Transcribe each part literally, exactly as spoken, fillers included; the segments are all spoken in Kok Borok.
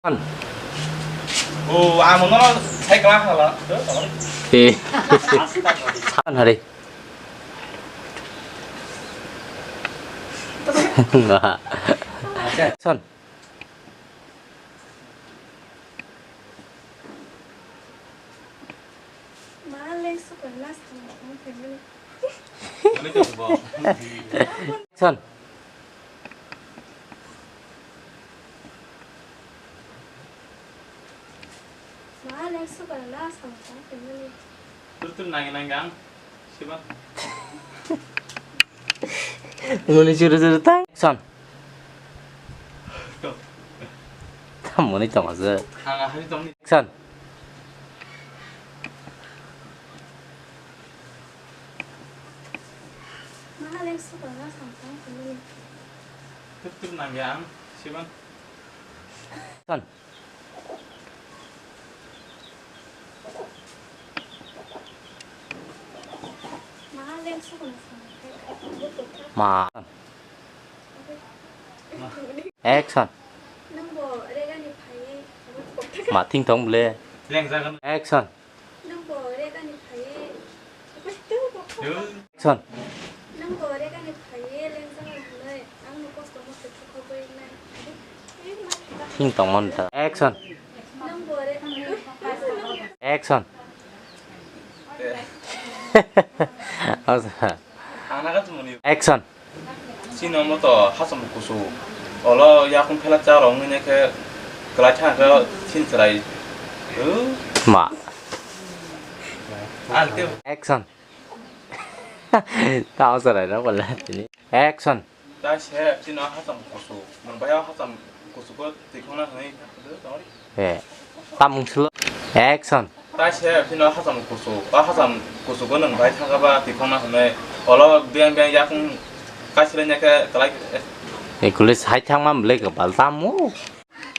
Son. O, amo no sai kala kala. Eh. San hari. Son. Son. Tur tur nangi nangi ang siba. Muni churu churu tang. Son. Tam muni tong aja. Ang ahari tong ni. Son. Tur tur nangi ang siba. Son. Ma. Action. Ma thing thong ble. Action. Action. Thing tong mon ta. Action. Action. Action. Chini omo to hacham kusu. Olo yakung phela cha rong ni khe kwlai thang khe chin chwrai. Ma. Action. Ta o chwrai rok bole. Action. Ta se chini hacham kusu. Nang bai hacham kusu ko tikhona hwnwi. Eh. Tamung silo. Action. Tai se phino hacham kusu, o hacham kusugo nwng bai thangkha ba tikhokna hwnwi, olo beng beng yakung kaisiranya khe kwlai. Ekwlwi sai thangma bwlwi kwbal tamo.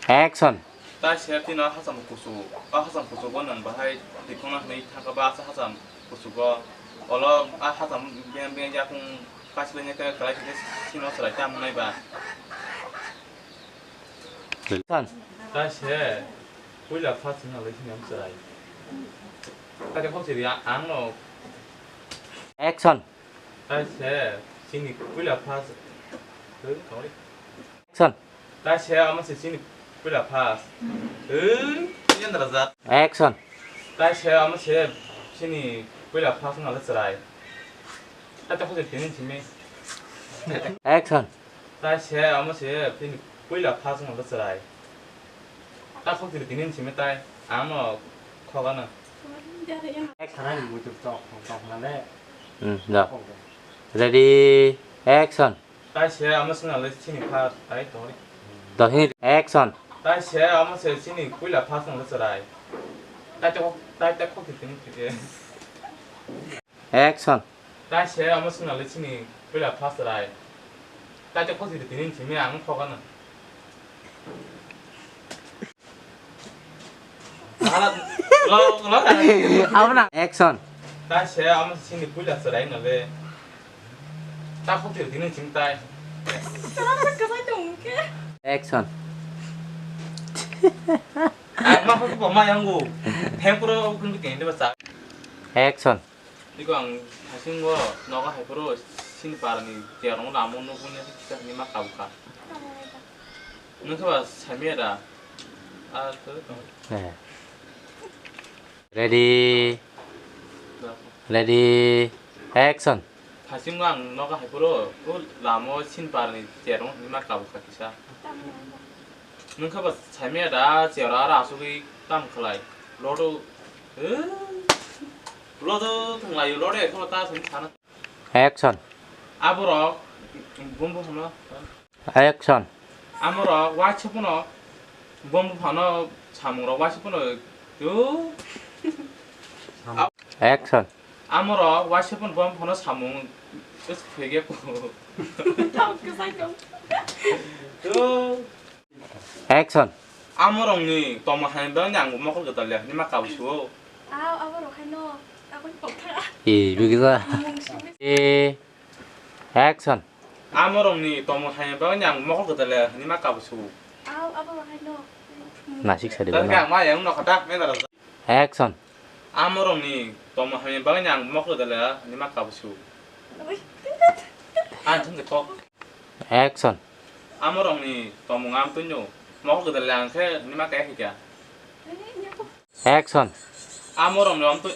Action. Tai se phino hacham kusu, o hacham kusugo nwng bahai tikhokna hwnwi thangkha ba asa hacham kusugo, olo a hacham beng beng yakung kaisiranya khe kwlai khe sino chwrai tamo nai ba. Action. Tai se puila first wngna lai sini ang chwrai. Kare kok siri ang no. Action. Tai se sini puila first. Action. Tai se ama se sini puila first. Ui, yan rajat. Action. Tai se ama se sini puila first wngna lai chwrai. Tai kok siri tini simi. Action. Tai se omo se bini puila first wngkha chwrai. Ta khok tini tini simi tai ang no khok ano. Sarai ni muitu chok chok na le. Hmm, da. Ready, action. Tai se omo swnga le chini first tai tori. Dohin action. Tai se omo se chini puila first wngkha chwrai. Tai te khok tai te khok tini tini. Action. Tai se omo swngnale chini puila first rai. Tai te khoti tini simi ang khokano. Ala lo lo. Abona action. Tai se omo chini puila chwrai nale. Ta khoti tini simi tai. Action. Ang ma khoti bo ma yangu. Thempuro kun ke de basa. Action. Iko ang hasingo nogo hai phuru sini parani tiyarong lamo nukmani kisa hinwi ma kabukha. Nwng khe ba saimaya da? Ah, to, to. Eh. Ready. Da. Ready. Action. Hasingo ang nogo hai phuru o lamo sini parani tiyarong hinwi ma kabukha kisa. Nwng khe ba saimaya da, chera aro asugwi tam khlai. Lodo, eh, lodo thwnglaio, lodo ekhono ta sini sana. Action. Aborok bumbo hano. Action. Amorok waisa phano bumbo phano samungrok waisa phano yo. Action. Amorok waisa phano bumbo phano samung is phege ko. Yo. Action. Amorokni tongma hai bangni ang mokol kwtal ya, nima kabu suo. Aw, aborok haino takoi pokha. E, bigisa. Mung simi. E, action. Amorokni tongma hai bangni ang mokol kwtal ya, nima kabu suo. Aw, aborok haino. Nasik sadi bono. Action. Amorokni tomo hamya bagwi ang mokol dala ni ma kabusu. Ang thung kok. Action. Amorokni tomung am tunyo mokol dala ang khe ni ma kaya hika. Action. Amorokni om tu.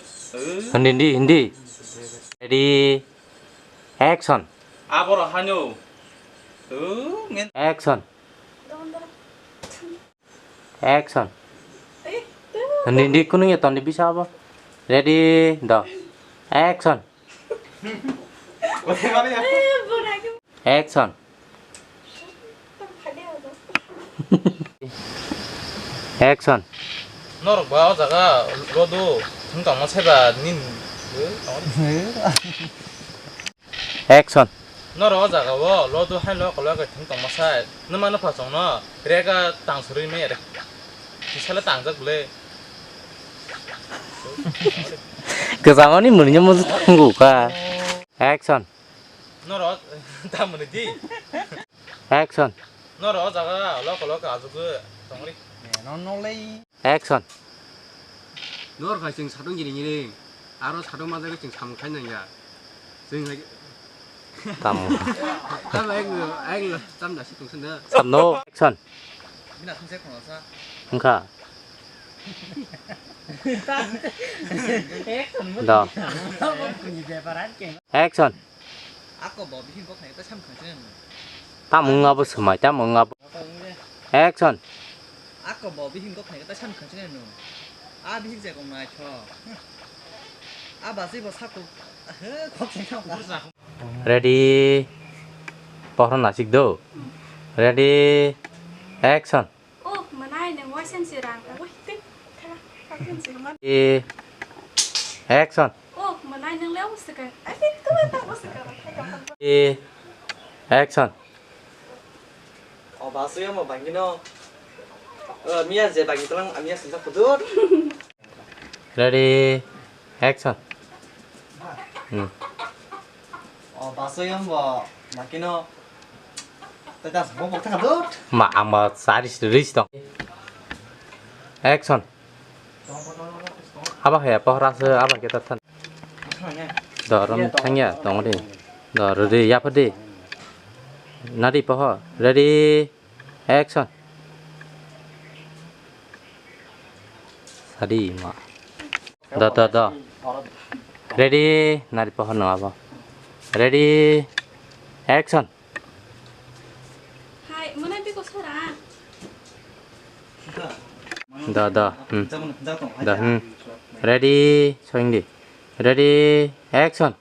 Hindi, hindi, hindi. Ready. Action. Aborok hanyo. Action. Action. Hindi, hindi, kuno ya tondi bisa apa? Ready, do. Action. Action. Action. Norok ba o jaga rodo thung tongma seba nin. Action. Norok o jaga o lodo hai lo kolok thung tongma sai. Numa no phasong no rega tang suri me re. Kisala tang jak bole. Kwchangoni mwnwi no muchung thango kha. Action. Norok ta mwnwi di. Action. Norok o jaga lo kolok ajugo tongri. Action. Nor khai chwng satung gini gini, aro satung ma jagwi chwng samung khai nang ya. Chwng hai. Tamo. Tamo ek lo, ek lo, tam da si tungsa na. Samno. Action. Bina sung se khona sa. Wngkha. Action. Da. Action. Ako bo bihing kok nai ta sam khang chini no. Tamo wngabo swmai, tamo wngabo. Action. Ako bo bihing kok nai ta sam khang chini no. A bihing je kong nai tho. A basi bo sako. Kok se kong. Ready. Pohor nasik do. Ready. Action. Oh, mwnai nang waisa se rang. Wai, tik. Kha, kha, kha, se man. E, action. Oh, mwnai nang leo se ka. Ai, tik, tu ta se ka. E, action. O, basu ya mo bangino. Eh, miya je bangi tulang, miya sinta kudur. Ready, action. Hmm. O, basu ya mo bangino. Tata bo bok thang dut. Ma, ama sari sri tong. Action. Aba haya pohra se aba kita than. Dorom thangya tong di. Dor di ya padi. Nadi poho. Ready. Action. Sadi ma. Do, do, do. Ready. Nari pohor no abo. Ready. Action. Hai, mana biko sara? Do, do. Hmm. Do, hmm. Ready. Soing di. Ready. Action.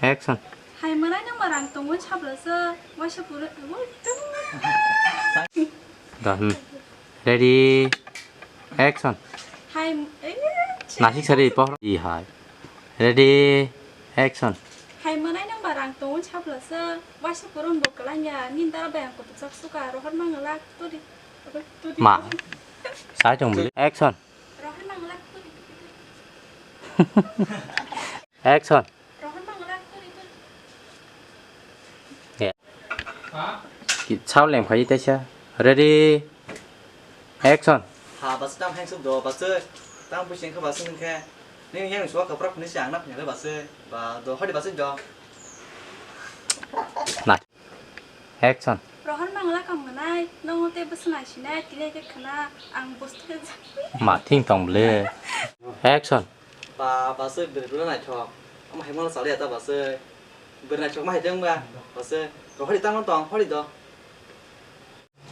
Action. Hai mwnai nang ma rang tongwi sabla se waisa pura. Da, hmm. Ready. Action. Hai, eh, nasik sari pohor. I hai. Ready. Action. Hai mwnai nang ma rang tongwi sabla se waisa pura bo kalanya nin dara bayang kutuk sak suka rohor mangala turi. Ma. Sai tong bili. Action. Action. Ki chao lem khai taisa. Ready. Action. Ha, bas tam hang suk do, bas. Tam pusi engkha bas engkha. Nini yang suwa kapra phunisi ang na phunile bas. Ba do hodi bas do. Na. Action. Rohor mangla kam mwnai, nongo tei bwswng naisinai, tini khe khna, ang bostu khe. Ma thing tong ble. Action. Ba, ba se bwrwi bwrwi naithok. Omo hai mangla chaliya ta ba se. Bwrwi naithok ma hai tong ba, ba se. Rohori tamo tong, hori do.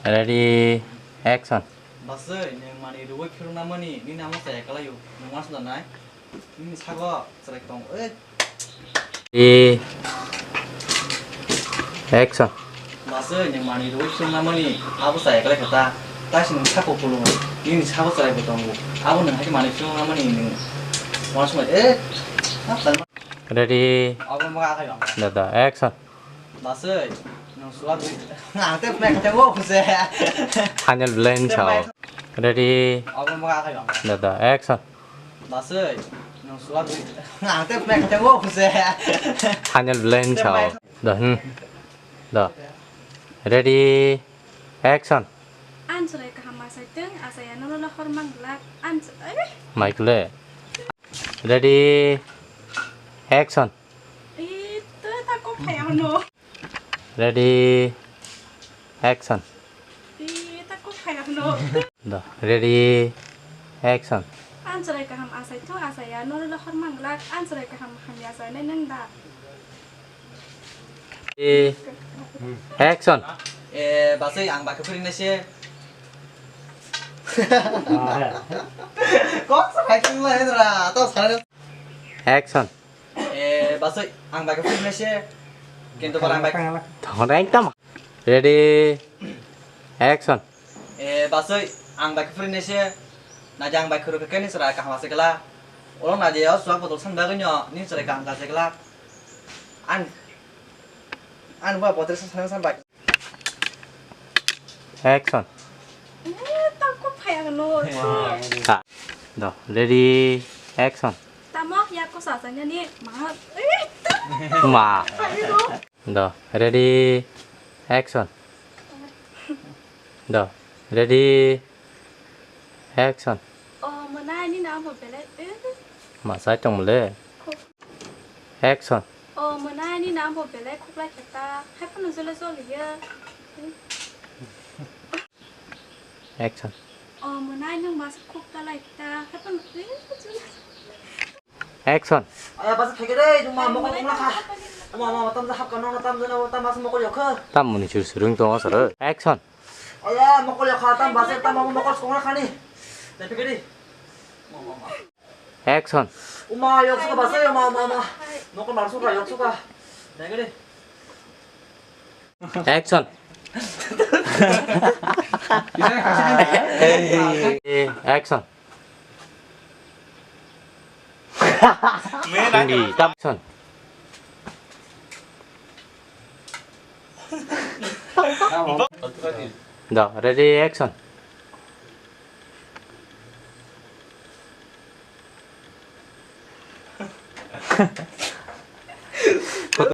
Ready, action. Ba se, nwng mani rwui phirwng namani, nini amo chaya kalaio, nwng ma swnam nai. Nini sago chwrai tong, eh. E. Action. Maswi ni mani rwi sung namani abo chaya kala kata. Taisi nung sako pulung. Nini sabo chaya bo tongo. Abo nung hai mani sung namani nung. Wana sung eh. Ready. Abo ma ka ka. Dada, action. Maswi nung suwa. Ang te pek te wo se. Final blend chao. Ready. Abo ma ka ka. Dada, action. Maswi nung suwa. Ang te pek te wo se. Final blend chao. Da, hmm. Da. Ready, action. Ang chwrai kaham achai tong, achai ya norok le hor mang glak. Ang ch-, eh? Michael. Ready, action. Eh, to ta ko phai ano. Ready, action. Eh, ta ko phai ano. Do, ready, action. Ang chwrai kaham achai tong, achai ya norok le hor mang glak. Ang chwrai kaham hamya achai nai nwng da. Eh, action. Eh, basai ang bai khe phwrwng nai se. Kok sa khai tong lai ra, to sa. Action. Eh, basai ang bai khe phwrwng nai se. Kintu bara ang bai. Thong reng tam. Ready, action. Eh, basai ang bai khe phwrwng nai se. Naidi ang bai khwrwk khe ni chwrai kaham achai glak. Oro naidi o chuak bodol san bagwi no ni chwrai kaham achai glak. Ang, ang bo bodol san san bai. Action. Eh, ta ko phai ano. Ha. Do, ready, action. Tamo ya ko sa sa ni ma. Eh, ta. Ma. Phai ano. Do, ready, action. Do, ready, action. O mwnai ni nang bo belai, eh. Ma sai tong mole. Action. O mwnai ni nang bo belai khuklai khe ta, hai phano jole jole ye. Action. O mwnai nang ma khuk ta lai ta, hai phano, eh, jole. Action. Aya basa theke re, juma mokol kongna kha. Uma ma tam ja hap kano tam jana tam basa mokol yokha. Tam muni sur surung tongo sir. Action. Aya mokol yokha tam basa tam mokol kongna khani. Dai theke re. Action. Uma yok suka basa uma uma uma. Mokol mar suka yok suka. Dai theke re. Action. Action. Hindi, action. Da, ready, action.